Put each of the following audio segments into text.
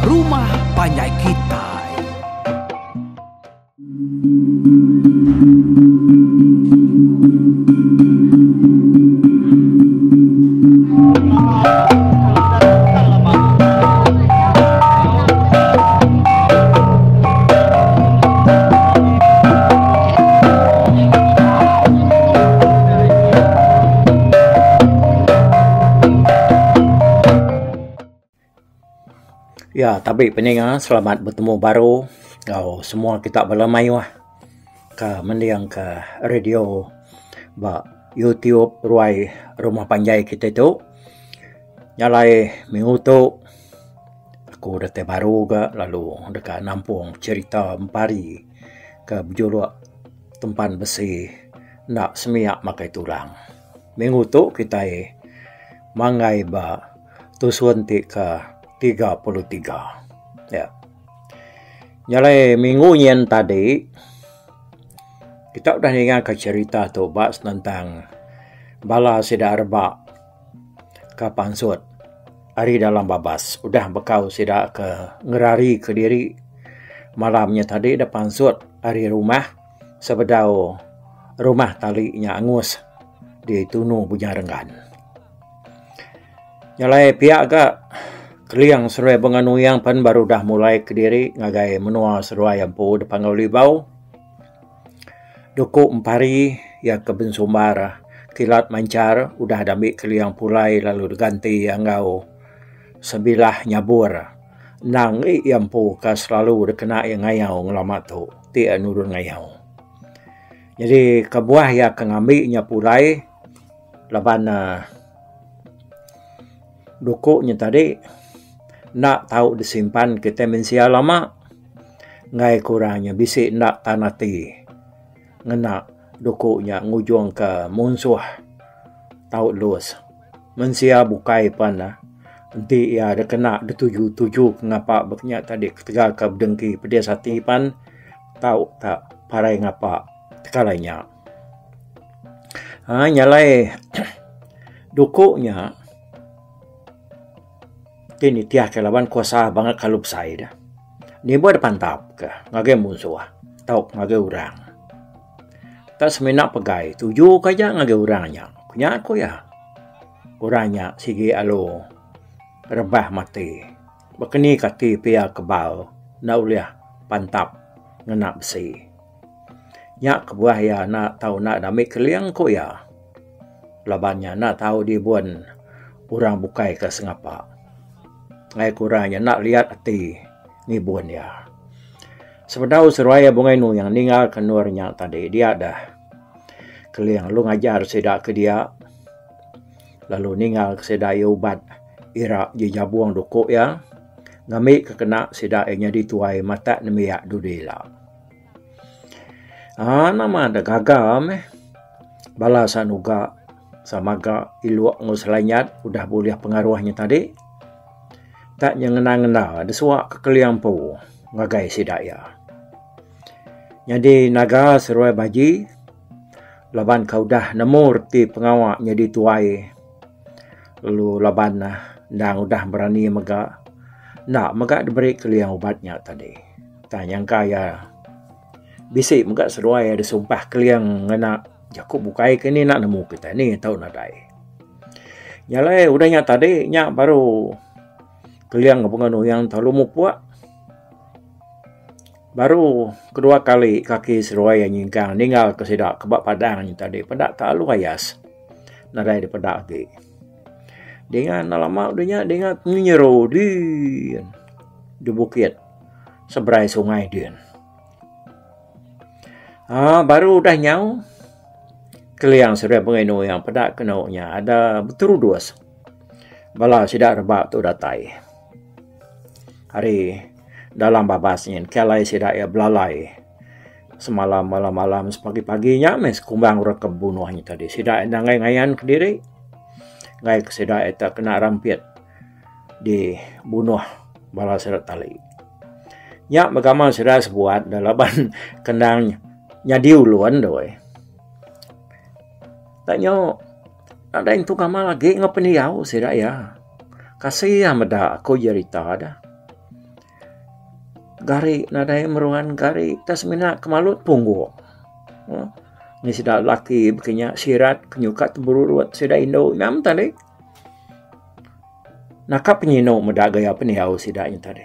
Rumah Panjai Kitai. Ya tabi peninga selamat betemu baru enggau semua kita bala mayuh ke mending ke radio ba YouTube ruai rumah panjai kita tu. Nya alai minggu tu aku datai baru ga lalu deka nampung cherita empari ke bejuluk Tempan Besi enda semia makai tulang. Minggu tu kitai manggai ba tusun ti ke 33. Ya. Nya alai minggu nyin tadi kita udah ninga ka cherita tu ba senentang bala sida rebak ke pansut ari dalam babas udah bekau sida ke ngerari kediri malam nya tadi da pansut ari rumah sebedau rumah tali nya angus ditunu Bujang Renggan. Nya alai pia ga Keling seduai Bunga Nuyang pen baru udah mulai kediri ngagai menua seduai empu da Panggau Libau. Duku empari iya ke bensumbar kilat manchar udah diambi Keling pulai lalu diganti iya enggau sebilah nyabur endang agi iya empu ka selalu dikena iya ngayau ngelama tu ti iya nurun ngayau. Nyadi kebuah iya ke ngambi nya pulai laban ne duku nya tadi enda tau disimpan kitai mensia lama enggai ke orang nya bisi enda tan ati ngena duku nya ngujung ka munsuh tau lus. Mensia bukai pan ne enti iya da kena da tuju tuju ke ngapa ba nya tadi ketegal ka bedengki pedis ati pan tau ka parai ngapa tekalai nya. Haa nya alai duku nya ti nitih ka laban kuasa bangat kelalu besai da. Nibuh da pantap ka ngagai munsuh tau ngagai orang. Tak semina pegai tuju ka aja ngagai orang nya. Nya ku iya. Orang nya sigi alu rebah mati. Baka ni kati pia kebal enda ulih pantap ngena besi. Nya kebuah iya enda tau enda dami keling ku iya. Laban nya enda tau dibun orang bukai ke sengapa. Ngagai ke orang nya enda liat ati ngibun iya. Sebedau seruai iya Bungai Nuyang ninggal ke endur nya tadi dia deh keling lalu ngajar sida ke dia lalu ninggal ke sida iya ubat ira jejabung duku iya ngambi ke kena sida iya nyadi tuai matak nembiak dudi ila. Aaa nama da gaga meh bala sanuga samaga ilok enggau selanyat udah bulih pengaruh nya tadi tak nya ngena ngena da suak ke keling empu ngagai sida iya. Nyadi naga seruai baji laban ka udah nemu reti pengawa nyadi tuai lalu laban ne endang udah berani mega enda mega diberi keling ubat nya tadi. Tang nyangka iya bisi mega seduai iya disumpah keling ngena jaku bukai ke ni enda nemu kitai ni tau nadai. Nya alai udah nya tadi nya baru keling bunga nuyang telu mupuk baru kedua kali kaki seduai iya nyingkang ninggal ke sida ke ba padang nya tadi peda telalu ayas nadai dipeda agi. Dinga enda lama udah nya dinga nyeru din di bukit. Seberai sungai din. Aa baru udah nyau Keling seduai Bungai Nuyang peda kenu nya ada beterudus bala sida rebak tu datai. Ari dalam babas nyin ke alai sida iya belalai semalam malam-malam sepagi-pagi nya meh sekumbang orang ke bebunuh nya tadi. Sida enda ngayan ngayan kediri ngagai ke sida iya kena rampit. Dibunuh bala sida tali. Nya begama sida sebuat da laban kendang nyadi ulun tu eh. Tak nyu nadai entu gamal agi enggau pendiau sida iya. Kasih meda ku jerita da. Gari nadai meruan gari tak semina ke malut pungguk. Ngi sida laki baka nya sirat ke nyukat teberurut sida indu nya meh tadi. Naka penyinu meda gaya pendiau sida nya tadi.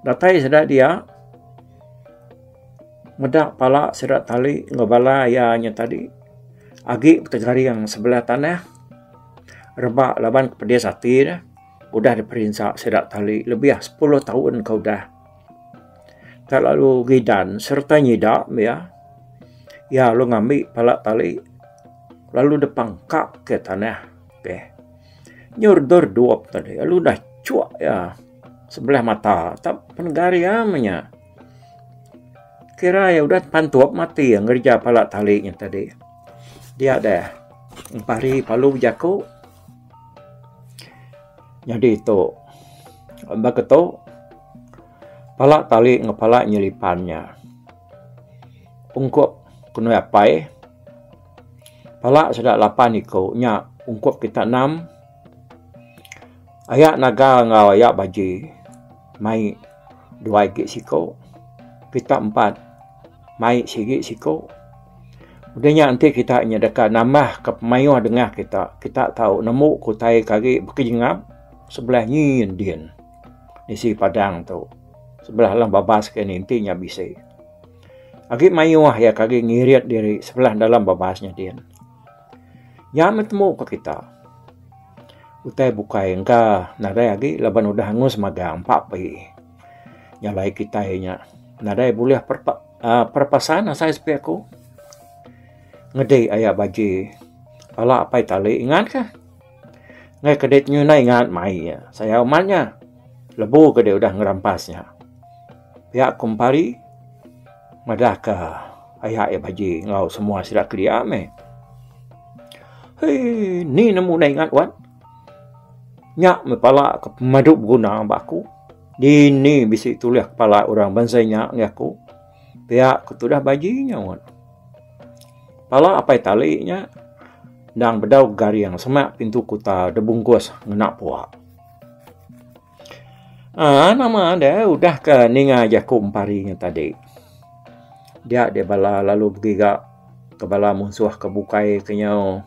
Datai sida dia meda pala sida tali enggau bala iya nya tadi agi betegaring sebelah tanah rebak laban pedis ati ne. Udah diperinsa sida tali lebih sepuluh taun ke udah. Tak lalu gidan sereta nyida iya, iya lalu ngambi pala tali lalu dipangka ke tanah ke. Nyu redup redup tadi lalu udah chuk iya sebelah mata tak penegar iya meh nya. Kira iya udah pantup mati iya ngereja pala tali nya tadi. Dia deh empari lalu bejaku. Nyadi tu baka tu pala tali enggau pala nyelipan nya ungkup kenui apai pala sida lapan iku nya ungkup kita enam aya naga enggau aya baji mai dua igi siku kita empat mai sigi siku. Udah nya enti kita nya deka nambah ka pemayuh dengah kita, kita tau nemu ke utai ke agi bekejengap sebelah nyin din isi padang tu. Sebelah alam babas ke ni enti nya bisi. Agi mayuh iya ke agi ngirit diri sebelah dalam babas nya din. Nya meh temu ka kita. Utai bukai engka nadai agi laban udah angus magang empa pi. Nya alai kitai nya nadai bulih uhh perepasan asai sepi aku. Ngedi aya baji pala apai tali ingat ka. Ngai kedi nyunai ingat mai iya. Sayau amat nya. Lebu ke deh udah ngerampas nya. Pia ku Empari madah ka aya iya baji enggau semua sida kelia meh. Hei ni nemu enda ingat wan. Nya meh pala ke pemadu beguna ba aku. Dini bisi tulih kepala orang bansa nya ngagai aku. Pia ku tudah baji nyaut. Pala apai tali nya endang bedau garing semak pintu kuta dibungkus ngena pua. Aaa nama deh udah ke ninga jaku empari nya tadi. Dia deh bala lalu begiga ke bala munsuh ke bukai ke nyau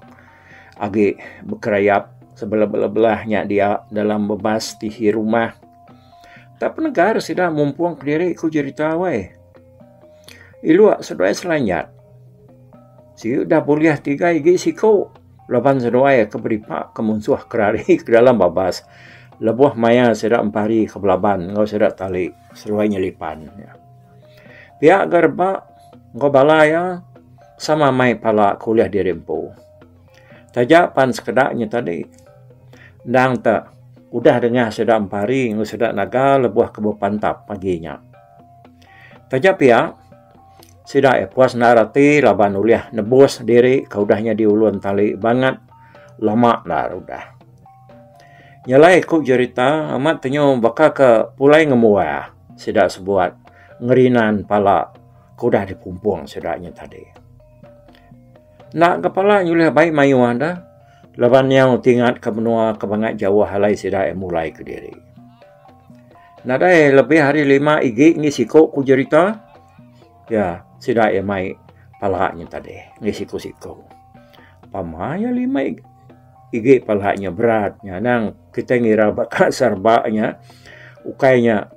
agi bekerayap sebelah-belah nya dia dalam bebas tisi rumah. Tak penegar sida mumpung kediri ku jerita weh. Iluk seduai selanjat. Sigi udah bulih tiga igi siku laban seduai ke beripa ke munsuh ke rari ke dalam babas lebuh maya sida empari ke belaban enggau sida tali seduai nyelipan. Pia ga reba enggau bala iya sama mai pala ke ulih diri empu. Taja pan sekeda nya tadi endang te udah dengah sida empari enggau sida naga lebuh ke bepantap pagi nya. Taja pia sida iya puas endar ati laban ulih nebus diri ke udah nyadi ulun tali bangat lama endar udah. Nya alai ku jerita amat tenyu baka ke pulai ngembuah sida sebuat ngerinan pala ke udah dipumpung sida nya tadi. Enda ga pala nyulih bai mayuh da laban nyau ti ngat ka menua ke bangat jauh alai sida iya mulai kediri. Nadai lebih ari lima igi ngi siku ku jerita iya sida iya mai pala nya tadi ngi siku siku. Pama iya lima igi pala nya berat nya anang kitai ngira ba ka serba nya ukai nya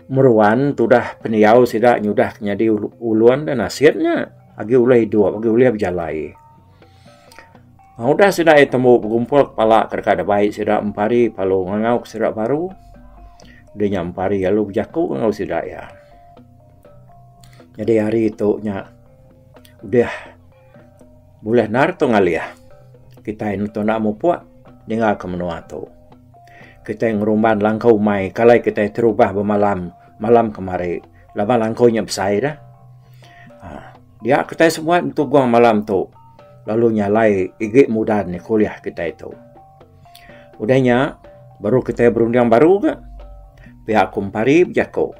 Meruan tudah pendiau sida nyudah nyadi ulun da nasit nya agi ulih idup agi ulih bejalai. Udah sida iya tembu begumpul kepala ke deka dibai sida empari lalu ngangau ke sida baru. Udah nya empari lalu bejaku enggau sida iya. Nyadi hari tu nya udah bulih endar tu ngalih kitai tunda mupuk ninggal ke menua tu. Kitai ngerumban langkau umai kalai kitai terubah bemalam malam kemari laban langkau nya besai dah. uhh Dia kitai sebuat betugung malam tu lalu nyalai igi mudan kulih kitai tu. Udah nya baru kitai berunding baru ga pia ku empari bejaku.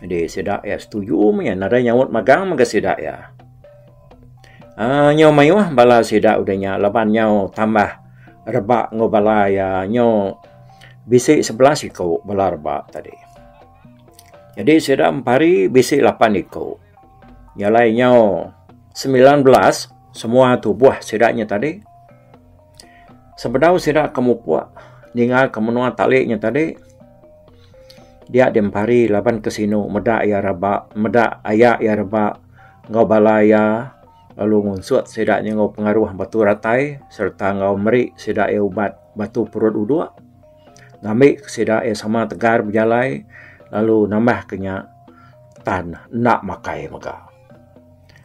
Jadi sida iya setuju meh nadai nyaut magang mega sida iya. uhh Nyau mayuh bala sida udah nya laban nyau tambah. Reba enggau bala iya nyu bisi sebelas iku bala reba tadi. Nyadi sida empari bisi lapan iku. Nya alai nyau 19 semua tubuh sida nya tadi. Sebedau sida ke mupuk ninga ke menua tali nya tadi dia di empari laban ke sinu meda iya reba meda aya iya reba enggau bala iya lalu ngunsut sida nya enggau pengaruh batu ratai sereta enggau meri sida iya ubat batu perut udok ngambi sida iya sama tegar bejalai lalu nambah ke nya tan enda makai mega.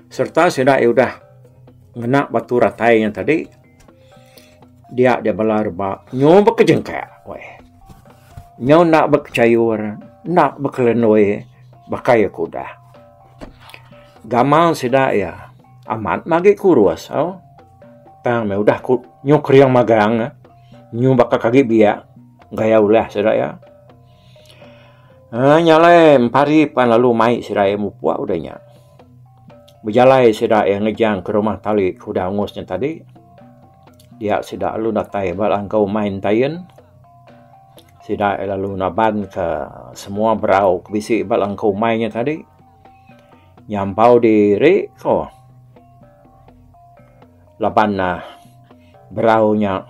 Sereta sida iya udah ngena batu ratai nya tadi dia dia bala reba nyu bekejengkak weh. Nyu enda bekechayur enda bekelendoi baka iya ke udah. Gamal sida iya amat meh agi kurus au tang meh udah nyu kering magang nyu baka ke agi biak gaya ulah sida iya. Nya alai empari pan lalu mai sida iya mupuk udah nya. Bejalai sida iya ngejang ke rumah tali ke udah angus nya tadi. Dia sida lalu datai ba langkau umai entain. Sida iya lalu naban ke semua berau ke bisi ba langkau umai nya tadi. Nyampau diri ko laban ne berau nya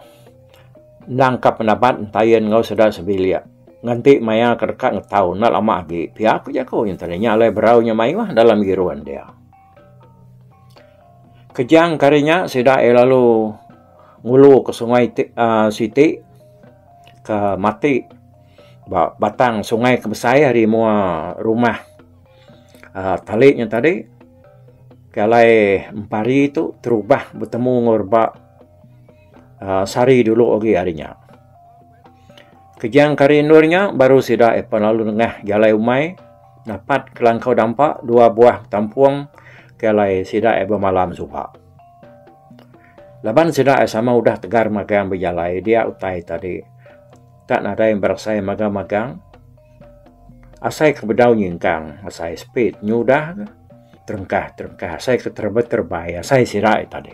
endang ka penaban entain enggau sida sebilik. Nganti maya ke deka ngetau enda lama agi pia ku jaku nya tadi nya alai berau nya mayuh dalam girun dia. Kejang ke ari nya sida iya lalu ngulu ke sungai ti uhh siti ke mati ba batang sungai ke besai ari mua rumah uhh tali nya tadi ke alai empari tu terubah betemu enggau reba uhh sehari dulu agi ari nya. Kejang ke ari endur nya baru sida iya pan lalu nengah jalai umai napat ke langkau dampa dua buah tampung ke alai sida iya bemalam suba. Laban sida iya sama udah tegar magang bejalai dia utai tadi tak nadai berasai magang-magang asai ke bedau nyingkang asai speed nyudah terengkah-terengkah asai ke terebai-terebai asai sida iya tadi.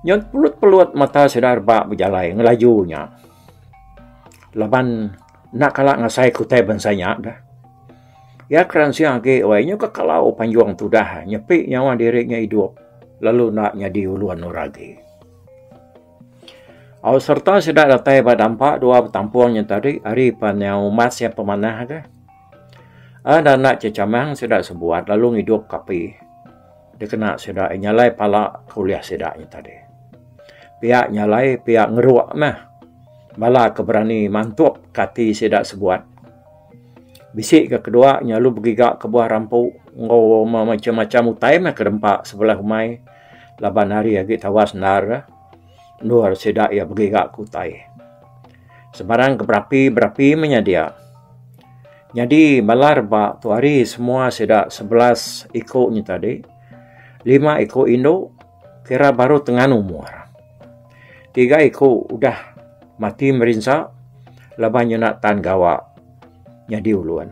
Nyut pelut-pelut mata sida reba bejalai ngelaju nya. Laban enda kala ngasai ke utai bansa nya dah. Iya keransing agi wai nyau ke kalau panjung tudah nyepi nyawa diri nya idup lalu enda nyadi ulun orang agi. Au sereta sida datai ba dampa dua betampung nya tadi ari pa nyau umas iya pemanah ga. Enda enda chechamang sida sebuat lalu ngidup ke api. Dikena sida nyalai pala ke ulih sida nya tadi. Pia nyalai pia ngeruk meh bala ke berani mantup ke ati sida sebuat. Bisi ke kedua nya lalu begiga ke buah rampu enggau macam-macam utai meh ke dempa sebelah umai laban hari agi tawas endar endur sida iya begiga ke utai. Sebarang ke berapi-berapi meh nya dia. Nyadi bala reba tu ari semua sida 11 iku nya tadi, lima iku indu kira baru tengan umur. Tiga iku udah mati merinsa laban nyena tan gawa nyadi ulun.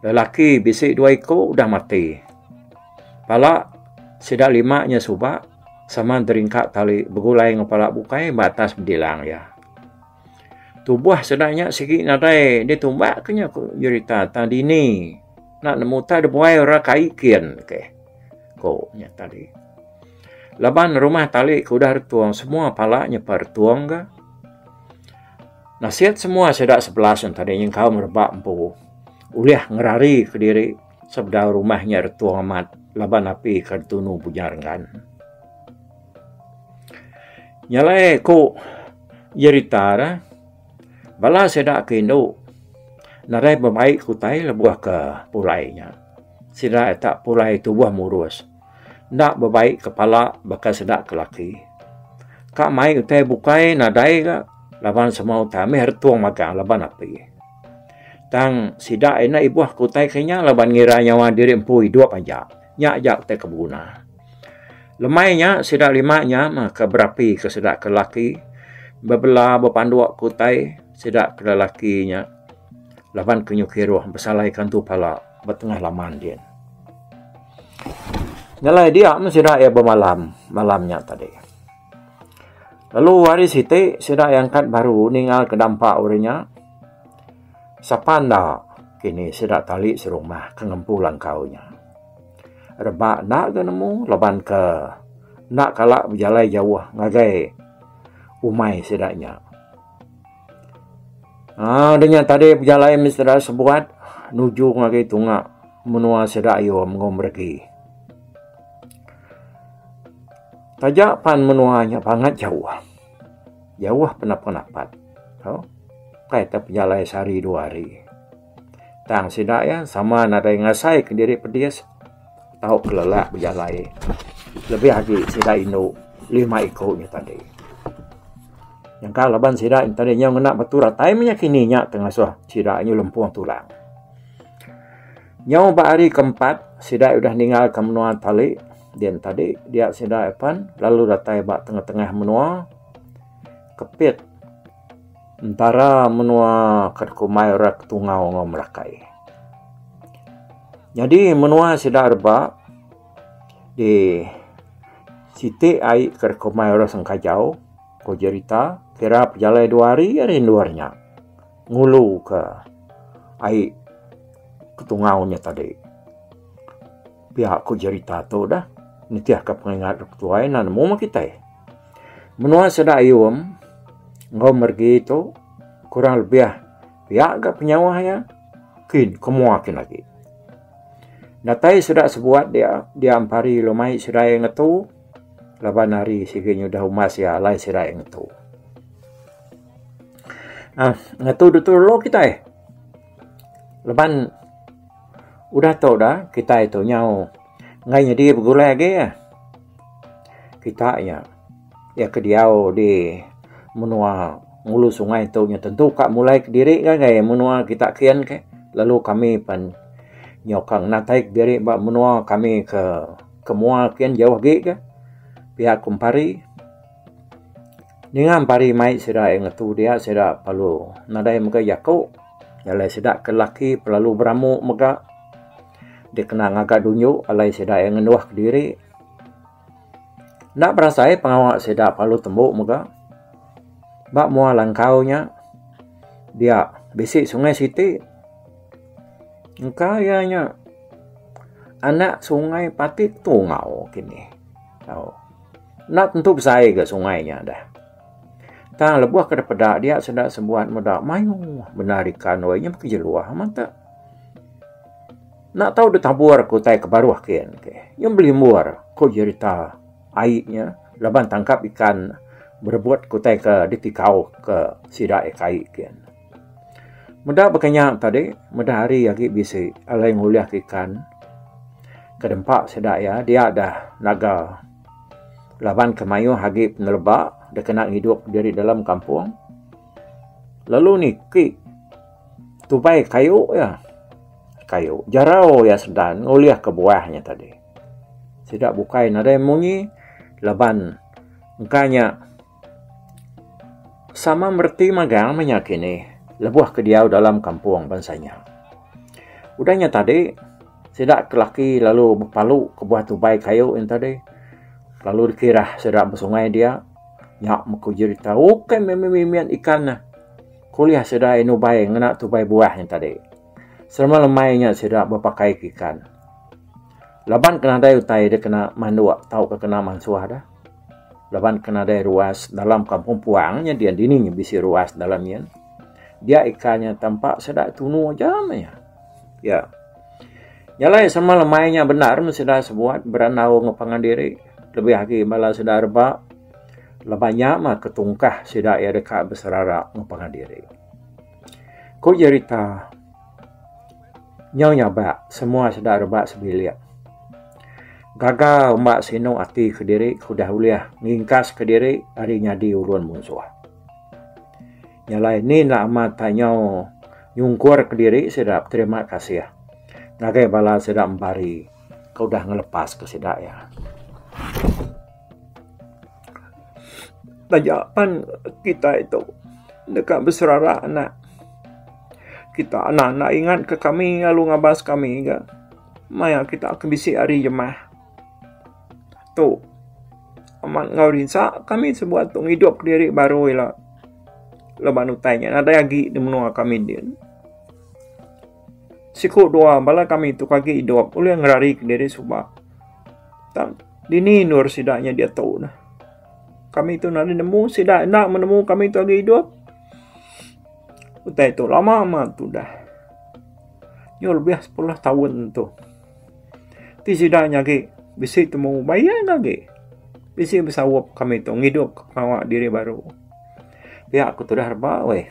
Lelaki bisi dua iku udah mati. Pala sida lima nya suba sama teringka tali begulai enggau pala bukai ba atas bedilang iya. Tubuh sida nya sigi nadai ditumbak ke nya ku jerita tang dini enda nemu utai da buai orang kai kin ke ku nya tadi. Laban rumah tali ke udah retung semua pala nya pa retung ga. Nasit semua sida 11 nya tadi nyengkaum reba empu ulih ngerari kediri sebedau rumah nya retung amat laban api ke ditunu Bujang Renggan. Nya alai ku jerita ne bala sida ke indu nadai bebai ke utai lebuh ke pulai nya. Sida tak pulai tubuh murus enda bebai ke pala baka sida ke laki. Ka mai utai bukai nadai ga laban semua utai mih retung magang laban api. Tang sida enda ibuh ke utai ke nya laban ngira nyawa diri empu idup aja. Nya aja utai ke beguna. Lemai nya sida lima nya meh ke berapi ke sida ke lelaki bebela bepanduk ke utai sida ke lelaki nya laban ke nyau kiruh besalai ke antu pala ba tengah laman din. Nya alai dia meh sida iya bemalam malam nya tadi. Lalu hari siti sida iya angkat baru ningal ke dampa orang nya. Sapa enda kini sida tali serumah ke ngempu langkau nya. Reba enda ga nemu laban ke enda kala bejalai jauh ngagai umai sida nya. Aaa udah nya tadi bejalai meh sida sebuat nuju ngagai tunga menua sida ayu menggu meregi. Taja pan menua nya bangat jauh. Jauh penap-penapat. Tau. Ukai te pejalai sehari dua hari. Tang sida iya sama nadai ngasai kediri pedis tau kelelak bejalai lebih agi sida indu lima iku nya tadi. Nyangka laban sida nya tadi nyau ngena batu ratai meh nya kini nya ke ngasuh sida nyu lempung tulang. Nyau ba hari keempat sida udah ninggalka menua tali din tadi dia sida pan lalu datai ba tengah-tengah menua kepit. Entara menua ke dikumbai orang Ketungau enggau Merakai. Nyadi menua sida reba di siti ai ke dikumbai orang Sengkajau ku jerita kira pejalai dua hari ari endur nya ngulu ke ai Ketungau nya tadi. Pia ku jerita tu dah nitihka pengingat tuai enda nemu meh kitai. Menua sida ayum enggau meregi tu kurang lebih pia ga penyauh iya kin ke mua kin agi. Datai sida sebuat dia dia empari lumai sida iya ngetu laban hari sigi nyudah umbas iya alai sida iya ngetu. Aaa ngetu dulu dulu kitai laban udah tu dah kitai tu nyau enggai nyadi begulai agi. Kita nya iya ke diau di menua ngulu sungai tu nya tentu ka mulai kediri ngagai menua kita kian ke lalu kami pen nyau ka ngenatai kediri ba menua kami ke ke mua kian jauh agi ke pia ku empari. Ninga empari mai sida iya ngetu dia sida perlu nadai mega jaku alai sida ke laki perlu beramu mega dikena ngaga dunju alai sida iya ngenduh kediri. Enda berasai pengawa sida perlu tembu mega. Ba mua langkau nya dia bisi sungai siti engka iya nya anak sungai pati tungau kini. Tau enda tentu besai ga sungai nya deh. Tang lebuh ke dipeda dia sida sebuat meda mayuh bendar ikan weh nya meh jeluh amat te. Enda tau ditabur ke utai ke baruh kin ke. Nyau belimbur ku jerita ai nya laban tangkap ikan berebut ke utai ke ditikau ke sida iya ke ai kin. Meda baka nya tadi meda hari agi bisi alai ngulih ke ikan ke dempa sida iya dia dah naga laban ke mayuh agi peneleba dikena ngidup diri dalam kampung lalu niki tubai kayu iya. Kayu jarau iya sedan ngulih ke buah nya tadi. Sida bukai nadai munyi laban engka nya sama mereti magang meh nya kini lebuh ke diau dalam kampung bansa nya. Udah nya tadi sida ke laki lalu bepalu ke buah tubai kayu nya tadi lalu dikirah sida besungai dia nya meh ku jerita ukai meh mimit ikan ne. Kulih sida nubai ngena tubai buah nya tadi. Selama lemai nya sida bepakai ke ikan. Laban ke nadai utai dikena manduk tauka kena mansuh deh. Laban ke nadai ruas dalam kampung puang nya dian dini nya bisi ruas dalam nyin. Dia ikan nya tampa sida tunu aja meh iya. Ya. Nya alai selama lemai nya bendar meh sida sebuat berandau enggau pangan diri lebih agi bala sida reba. Laban nya mah ketungkah sida iya deka beserara enggau pangan diri. Ku jerita, nyau nyabak semua sida rebak sebilik. Gaga umba sinu ati kediri ke udah ulih ngingkas kediri ari nyadi ulun munsuh. Nya alai ni enda amat tai nyau nyungkur kediri sida beterima kasih ngagai bala sida empari ke udah ngelepaska sida iya. Taja pan kitai tu deka beserara anak kita anak enda ingat ke kami lalu ngabas kami ga maya kita ke bisi hari jemah tu amat enggau rinsa kami sebuat tu ngidup diri baru ila laban utai nya nadai agi di menua kami din. Siku dua bala kami tu ke agi idup ulih ngerari kediri suba. Tang dini endur sida nya diatu neh. Kami tu nadai nemu sida enda menemu kami tu agi idup. Utai tu lama amat udah. Nyau lebih sepuluh taun tu. Ti sida nya agi bisi temu bayang agi. Bisi besaup kami tu ngidup ka pengawa diri baru. Pia ku tudah reba weh.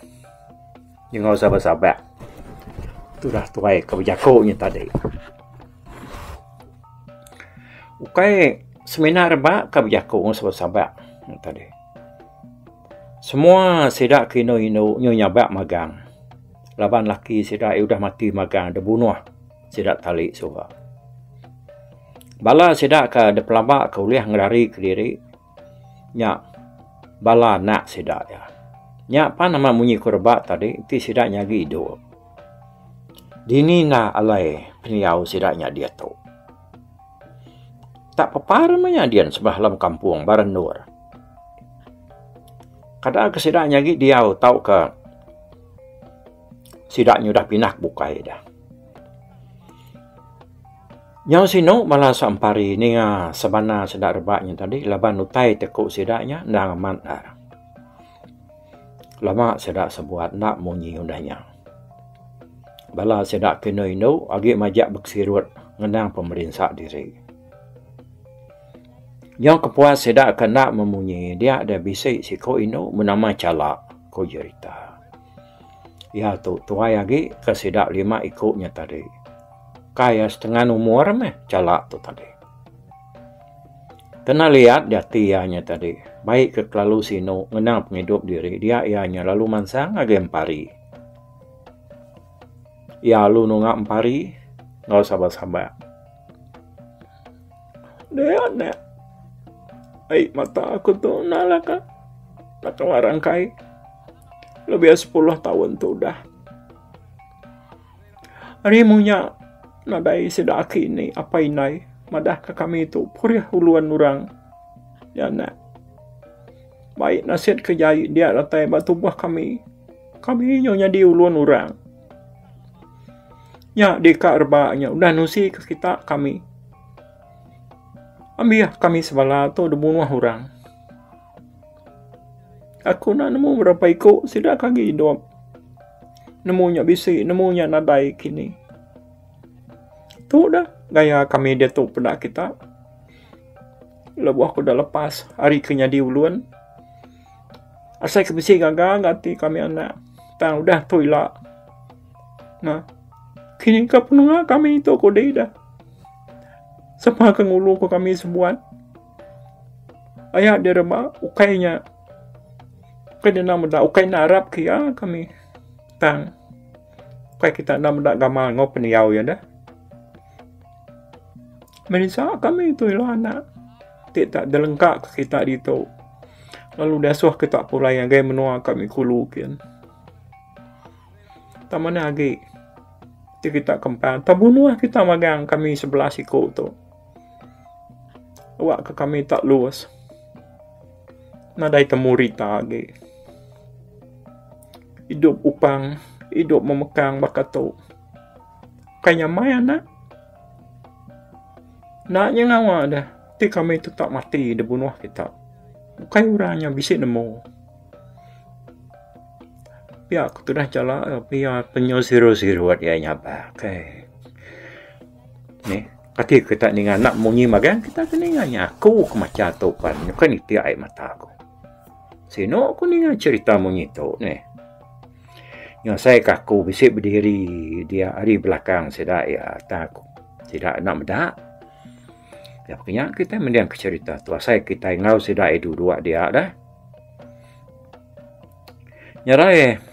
Nyengau sabak-sabak tudah tuai ke bejaku nya tadi. Ukai semina reba ke bejaku enggau sabak-sabak nya tadi. Semua sida ke indu-indu nyu nyabak magang laban laki sida udah mati magang dibunuh. Sida tali suba. Bala sida ke dipelaba ke ulih ngerari kediri nya bala anak sida iya. Nya pan amat munyi ku reba tadi ti sida nya agi idup. Dini enda alai pendiau sida nya diatu. Tak pepar meh nya dian sebah dalam kampung ba rendur. Kada ke sida nya agi diau tauka sida nya udah pindah ke bukai dah. Nyau sinu bala Sampari ninga sebana sida rebak nya tadi laban utai ti ku sida nya endang amat endar. Lama sida sebuat enda munyi udah nya. Bala sida ke indu indu agi majak bekesirut ngenang pemerinsa diri. Nyau kepuas sida ke enda memunyi dia deh bisi siku indu benama Chala ku jerita. Iya tu tuai agi ke sida lima iku nya tadi. Kai iya setengan umur meh chala tu tadi. Kena liat jati iya nya tadi baik ke kelalu sinu ngenang pengidup diri dia iya nya lalu mansang ngagai empari. Iya lalu nunga empari enggau sabak-sabak. Dia nya ai mata aku tu enda lah ka naka rangkai. Lebih sepuluh taun tu udah. Ari munya nadai sida aki ni apai indai madah ka kami tu purih ulun orang nya anak. Baik nasit ke jai dia datai ba tubuh kami. Kami nyau nyadi ulun orang. Nya deka reba nya udah nusi ke kita kami. Ambih kami sebala tu dibunuh orang. Aku enda nemu berapa iku sida ke agi idup. Nemu nya bisi, nemu nya nadai kini. Tu dah gaya kami diatu peda kita. Lebuh aku dah lepas ari ke nyadi ulun. Asai ke bisi gaga ga ati kami anak. Tang udah tu ila. Nah. Kini ka penunga kami tu kudi dah. Sapa ke ngulu ko kami sebuat. Aya direba ukai nya ukai deka meda ukai enda arap ke iya kami tang ukai kita enda meda gamal enggau pendiau iya deh. Merinsa kami tu ila anak ti tak dilengka ke kita ditu lalu diasuh kita pulai ngagai menua kami kulu kin. Tang manah agi ti kita kempang tebunuh kita magang kami sebelas iku tu. Awak ke kami tak lus. Nadai temu rita agi. Idup upang, idup memekang baka tu. Kai nyamai anak. Enda nya ngawa deh. Ti kami tetap mati dibunuh kita. Bukai orang nya bisi nemu. Pia ku tudah jala pia penyu sirut-sirut iya nyabak kai. Nih, kati kita ninga anak munyi magang kita ke ninga nya aku ke macha tu pan bukan nitik ai mata aku. Sinu ku ninga cherita munyi tu neh. Ngasai ka aku bisi bediri dia ari belakang sida iya tang aku sida enda meda. Pia ku nya kitai mending ke cherita tu asai kitai enggau sida iya duduk dia dah. Nyerai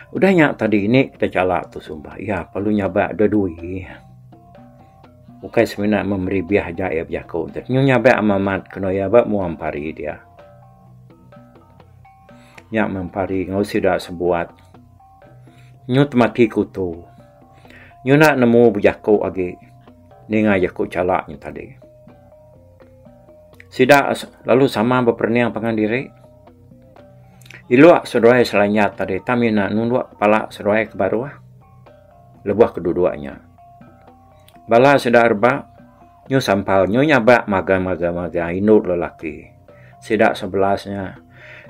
udah nya tadi ini kita chala tu suba iya perlu nyabak dua-dui. Ukai semina meribih aja iya bejaku tu. Nyu nyabak amat-amat kenu iya ba mua empari dia. Nya meh empari enggau sida sebuat. Nyu temati kutu. Nyu enda nemu bejaku agi ninga jaku chala nya tadi. Sida lalu sama beperening pangan diri. Ilok seduai selanyat tadi tang mina nundok pala seduai ke baruh. Lebuh ke duduk nya. Bala sida rebak nyu sampal nyu nyabak magang-magang indu lelaki. Sida 11 nya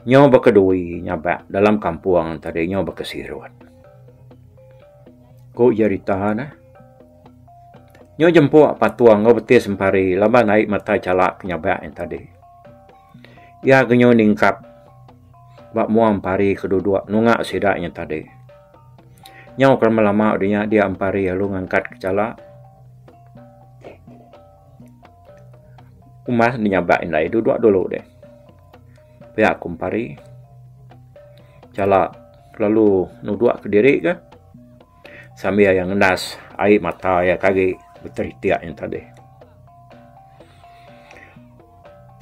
nyu bekedui nyabak dalam kampung tadi nyu bekesirut. Ku jerita ne. Nyu jempuk patung enggau betis empari laban ai mata chalak ke nyabak nya tadi. Iya ke nyu ningkap ba mua empari ke duduk nunga sida nya tadi. Nyau ke lama-lama udah nya dia empari lalu ngangkat ke chala. Umbas ne nyabak indai duduk dulu deh. Pia ku empari. Chala lalu nuduk kediri ke sambil iya ngendas ai mata iya ke agi beteritik nya tadi.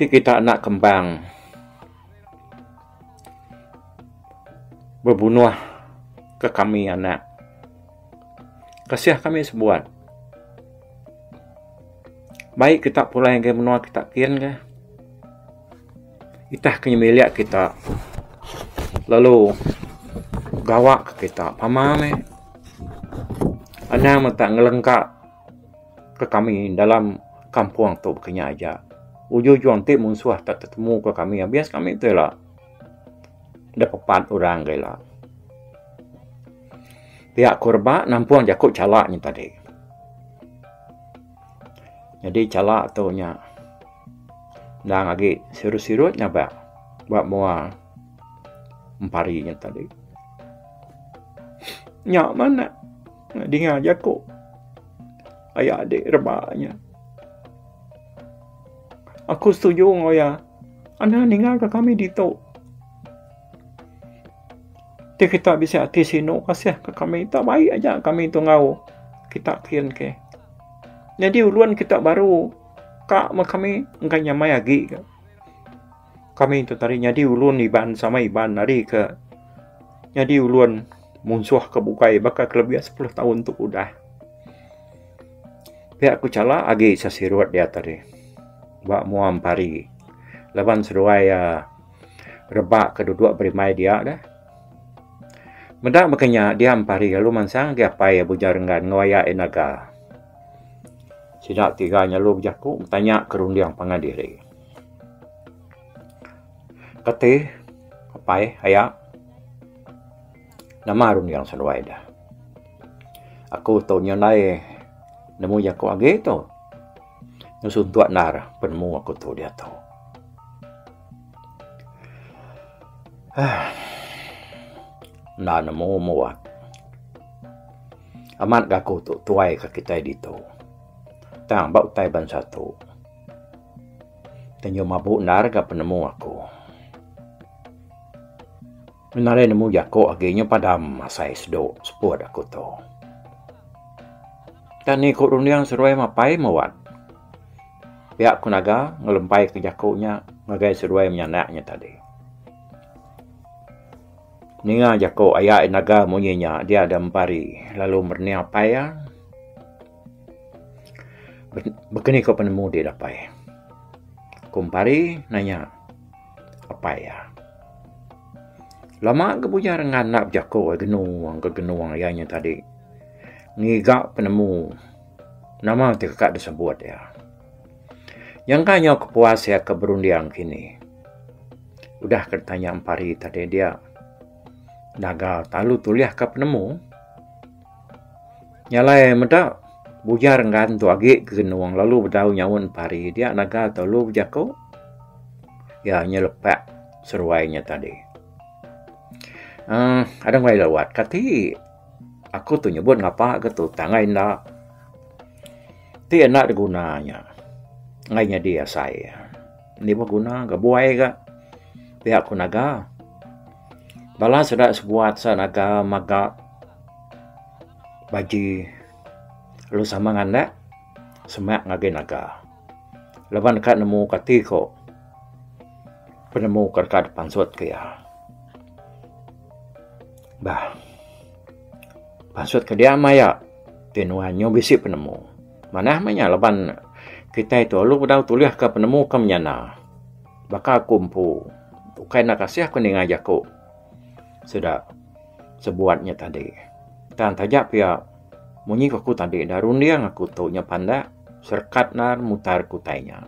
Ti kita enda kembang. Bebunuh ke kami anak. Kasih kami sebuat. Baik kita pulai ngagai menua kita kin ke. Itah ke nyemilik kita lalu gawa ke kita pama meh. Anang meh tak ngelengka. Ke kami dalam kampung tu baka nya aja. Ujung-ujung ti munsuh tak tetemu ke kami abis kami tu ila da pepat orang ga ila. Pia ku reba nampung jaku chala nya tadi. Nyadi chala tu nya endang agi sirut-sirut nyabak ba mua empari nya tadi. Nya mah ne dinga jaku. Aya adik reba nya. Aku setuju enggau iya. Anang ninggalka kami ditu. Ti kita bisi ati sinu kasih ka kami tak baik aja kami tu enggau kita kin ke. Nyadi ulun kita baru ka meh kami enggai nyamai agi ka. Kami tu tadi nyadi ulun Iban sama Iban ari ke nyadi ulun munsuh ke bukai baka ke lebih sepuluh taun tu udah. Pia ku chala agi sesirut dia tadi ba mua empari laban seduai iya rebak ke duduk berimbai dia deh. Meda baka nya dia empari lalu mansang agi apai iya Bujang Renggan enggau aya iya Naga. Sida tiga nya lalu bejaku betanya ke runding pangan diri. Kati apai aya nama runding seduai deh. Aku tu nyandai nemu jaku agi tu. Ngesuntuk endar penemu aku tu diatu. Aaa enda nemu muat. Amat ga aku tu tuai ka kitai ditu. Tang ba utai bansa tu. Tanjung Mabuk endar ga penemu aku. Nadai nemu jako agi nya padam asai sedu seput aku tu. Tang ni ku runding seduai mapai meh wat. Pia ku naga ngelempai ke jako nya ngagai seduai menyanak nya tadi. Ninga jako aya naga munyi nya dia da empari lalu merening apai iya. Baka ni ko penemu dih apai. Ku empari nanya apai iya. Lama ga buya rengan enda bejako genung ke genung iya nya tadi ngiga penemu nama ti ka disebut iya. Nyangka nyau kepuas iya ke berunding kini. Udah ke ditanya empari tadi dia naga lalu tulih ka penemu. Nya alai meda Bujar enggan tu agi ke genung lalu bedau nyaun pari dia naga tu lalu bejaku iya nyelepak seruai nya tadi. uhh Adang wai lewat kati aku tu nyebut ngapa ke tu tang ai enda ti enda diguna nya enggai nyadi asai. Enda beguna ga buai ga pia ku naga. Bala sida sebuat sa naga mega. Baji lalu sama ngandak semak ngagai naga. Laban deka nemu kati ko penemu ke deka dipansut ke iya. Bah pansut ke dia maya ti nuan nyau bisi penemu. Manah meh nya laban kitai tu lalu bedau tulih ka penemu ke menyana. Baka aku empu ukai enda kasih ku ninga jaku sida. Sebuat nya tadi. Tang taja pia. Munyi ku aku tadi dah runding aku tu nya pandak serekat endar mutar ke utai nya.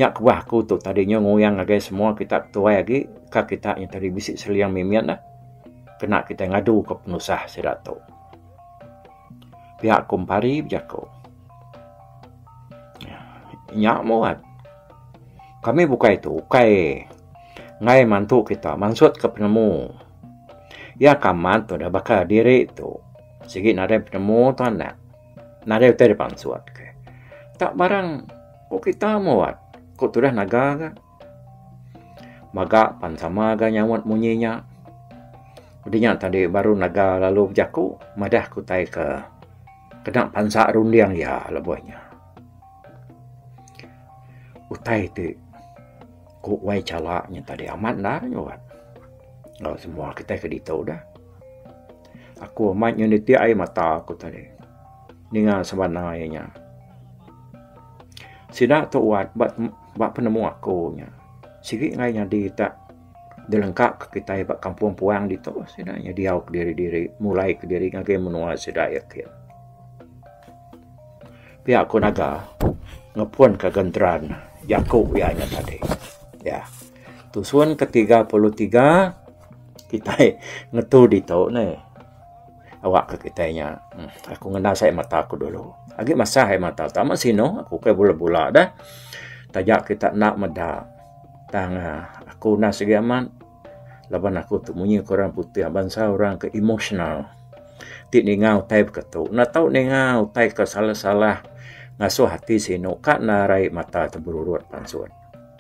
Nya kebuah aku tu tadi nya nguyang ngagai semua kita ketuai agi ka kita nya tadi bisi seling mimit ne kena kitai ngadu ka penusah sida tu. Pia ku Empari bejaku. Nya muat. Kami bukai tu ukai enggai mantu kita mansut ka penemu. Iya ka amat tu dah baka diri tu sigi nadai penemu tu anak. Nadai utai dipansut ke. Tak barang ku kita muat ku tudah naga ga. Maga pan sama ga nyaut munyi nya. Udah nya tadi baru naga lalu bejaku madah ke utai ke kena pansa runding iya lebuh nya. Utai ti ku wai chala nya tadi amat endar nyuat enggau semua kitai ke ditu dah. Aku amat nyau nitik ai mata aku tadi ninga sebana iya nya. Sida tu wat ba ba penemu aku nya sigi enggai nyadi tak dilengka ke kitai ba kampung puang ditu sida nya diau kediri diri mulai kediri ngagai menua sida iya kin. Pia ku naga ngepun ka genteran jaku iya nya tadi. Ya. Tusun ke 33 kitai ngetu ditu neh. Awak ka kitai nya aku ngena sai mata aku dulu. Agi masah ai mata tama sino aku kai bula-bula dah. Taja kita enda meda tang aku enda sigi amat laban aku tu munyi ke orang putih bansa orang ke emosional. Ti ninga utai baka tu enda tau ninga utai ke salah-salah ngasuh ati sinu ka enda arai mata teberurut pansut.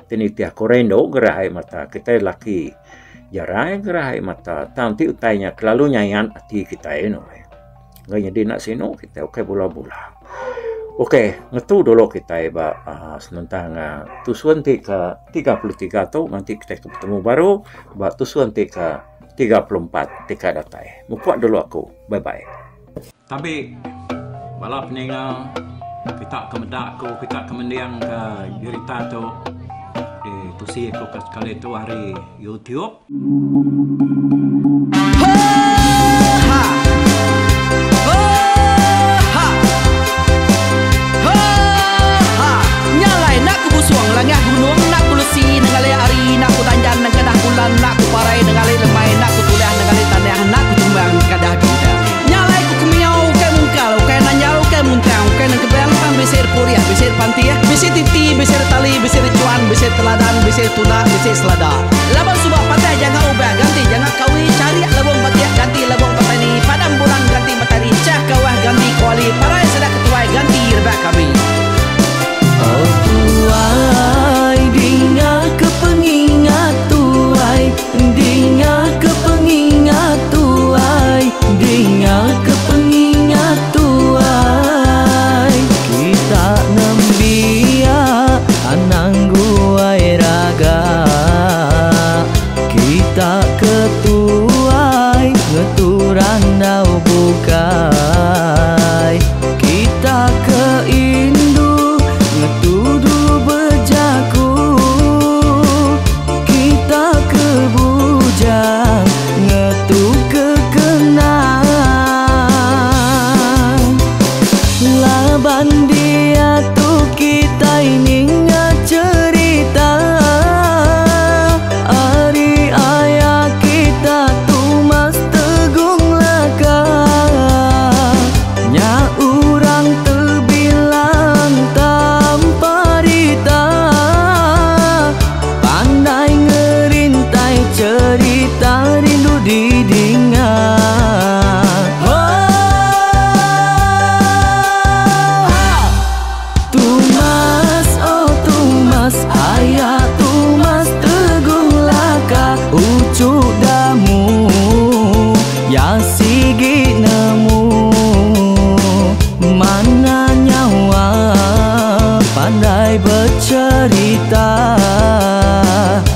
Ti nitih aku rindu gerah ai mata kitai laki jarang gerah ai mata tang ti utai nya kelalu nyayan ati kitai anu ai. Enggai nyadi enda sinu kitai ukai bula-bula. Ok ngetu dulu kitai ba uhh senentang uhh tusun ti ke 33 tu nganti kitai ke betemu baru ba tusun ti ke. 34 ti ka datai. Mupuk dulu aku. Bye bye. Tabi bala peninga kita ke meda aku kita ke mending ke jerita tu di tusi aku ke sekali tu ari YouTube. Oh tuai dinga ke pengingat tuai Dinga ke pengingat tuai Dinga ke pengingat tuai Kita nembiak anang guai raga Kita ke tuai ngetu randau bukai Kita ke indu ngetu dulu bejaku Kita ke bujang ngetu ke kenang Laban diatu kitai ninga cherita Ari aya kita Tumas Tegung Laka Nya urang tebilang tanpa rita Pandai ngerintai cherita rindu didinga Tumas oh Tumas aya Tumas Tegung Laka uchu damu ya sigi nemu Mana nyawa pandai becerita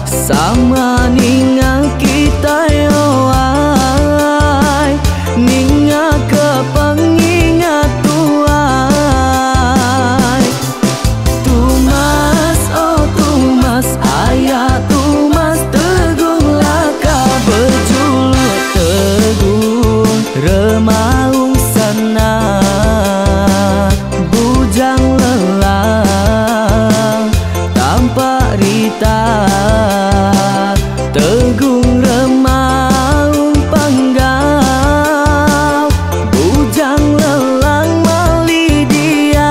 Sama ninga kitai oh ai Ninga ke pengingat tuai Tumas oh Tumas aya Tumas Tegung Laka bejuluk Tegung Remaung Senang. Tegung Remaung Panggau Bujang Lelang Mali Diau.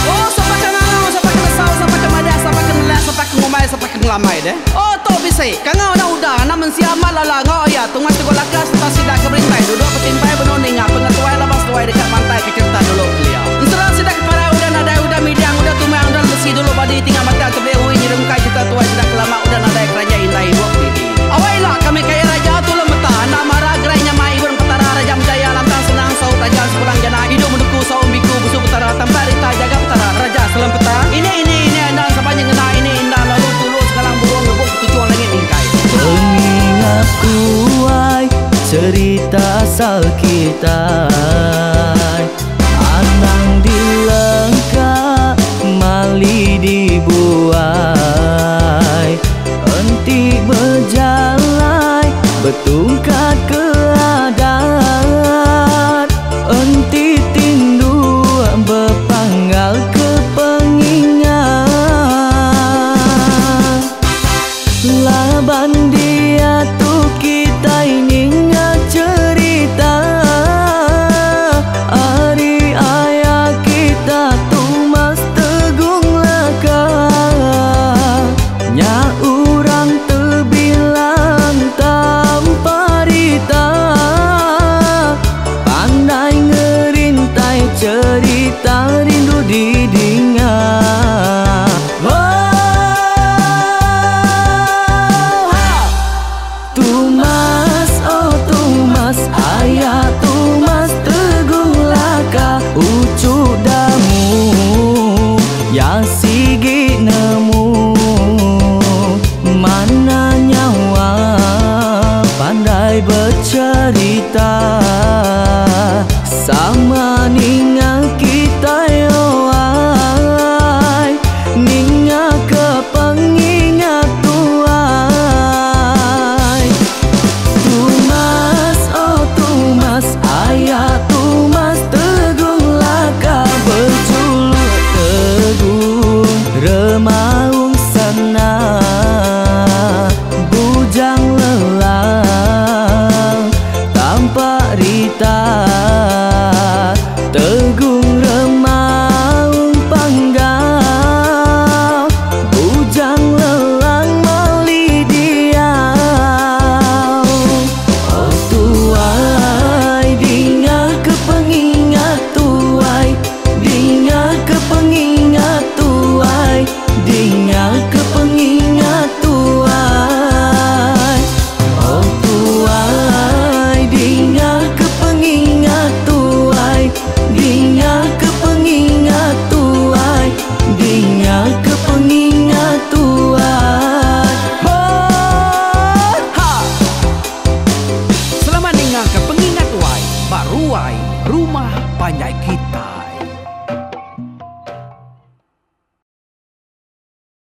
Oh sapa ke ngangau sapa ke nesau sapa ke madah sapa ke nelak sapa ke ngumbai sapa ke ngelamai deh. Oh tu bisi kangau anak uda anak mensia amat lala enggau aya tungai teguh laka sereta sida ke berintai duduk betimpai benung ninga pengetuai laban seduai deka mantai ke cherita dulu kelia. Ensera sida ke parai udah nadai udah midang udah tumang udah lemesi dulu badi tinggal batang tebeli ui nyerungkai cherita tuai sida ke lama udah nadai keranjai indai ibuk didi. Awai ila kami kaya raja tulung meta enda mara gerai nyamai ibun petara raja menjaya lantang senang saut raja sepulang jana idup menduku saum biku busu petara tampak rita jaga petara raja selem peta ini ini ini enda sapa nyengena ini enda lalu tulu segalang burung ngebuk ketuchung langit mingkai. Pengingat tuai cerita asal kitai Anang dilengka mali dibuai Enti bejalai betungkat ke adat Enti tindu bepanggal ke pengingat Laban diatu kitai ninga cherita ari aya kita Tumas Tegung Laka. Nya orang tebilang tanpa rita pandai ngerintai cherita rindu didinga. Tumas, oh Tumas, aya Tumas Teguh Laka uchu damu ya sigi nemu mana nyawa pandai becerita sama ninga kitai oh ai ninga ke pengingat tuai. Tumas, oh Tumas, aya Tumas Teguh Laka bejuluk Teguh Remaung Sana Bujang Lelang tanpa rita Tegung Remaung Panggau Bujang Lelang Mali Diau. Oh tuai dinga ke pengingat tuai dinga ke pengingat tuai dinga ke pengingat tuai. Oh tuai dinga ke pengingat tuai dinga ke pengingat tuai dinga ke pengingat tuai. Ho ha. Selamat ninga ke pengingat tuai ba ruai rumah panjai kitai.